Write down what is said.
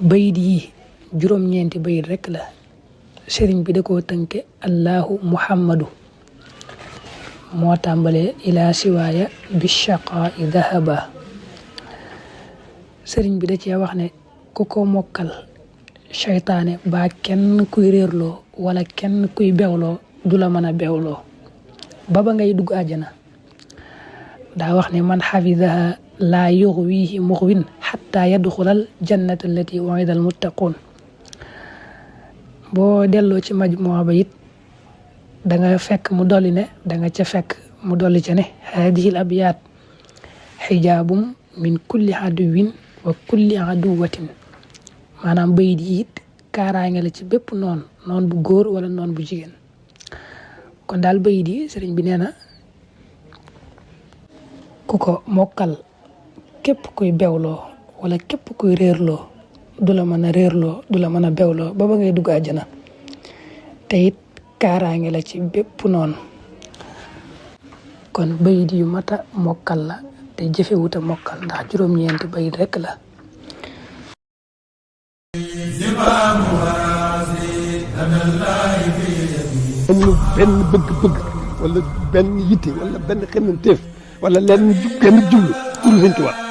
bayit yi juróom-ñeenti bayit rek la sëriñ bi da koo tënke allahu muhammadu moo tàmbalee ila siwaaya bi shaqaa i dahaba sëriñ bi da cee wax ne ku ko mokkal seytaane ba kenn kuy réerloo wala kenn kuy bewloo du la mën a bewloo ba ngay dugg àjjana daa wax ne man xafidaha laa yuxwihi muxwin xatta yadxulal jannata allati wa'ida al muttaqun boo delloo ci majmuwa ba it danga fekk mu dolli ne danga ca fekk mu dolli ca ne haadihi al abyaat xijaabum min kulli aduwin wa kulli aduwatin maanaam bayit yi it kaaraange la ci bépp noon bu góor wala noon bu jigéen kon daal bayit yi sëriñ bi nee na ku ko mokkal képp kuy bewloo wala képp kuy réerloo du la mën a réerloo du la mën a bewloo ba ngay dugg àjjana te it kaaraange la ci bépp noonu kon bayit yu mata mokkal la te jëfewuta mokkal ndax juróom-ñeenti bayit rek la amul benn bëgg-bëgg wala benn yitte wala benn xemmanteef wala lenn benn jublu pour Sëñ Tuubaa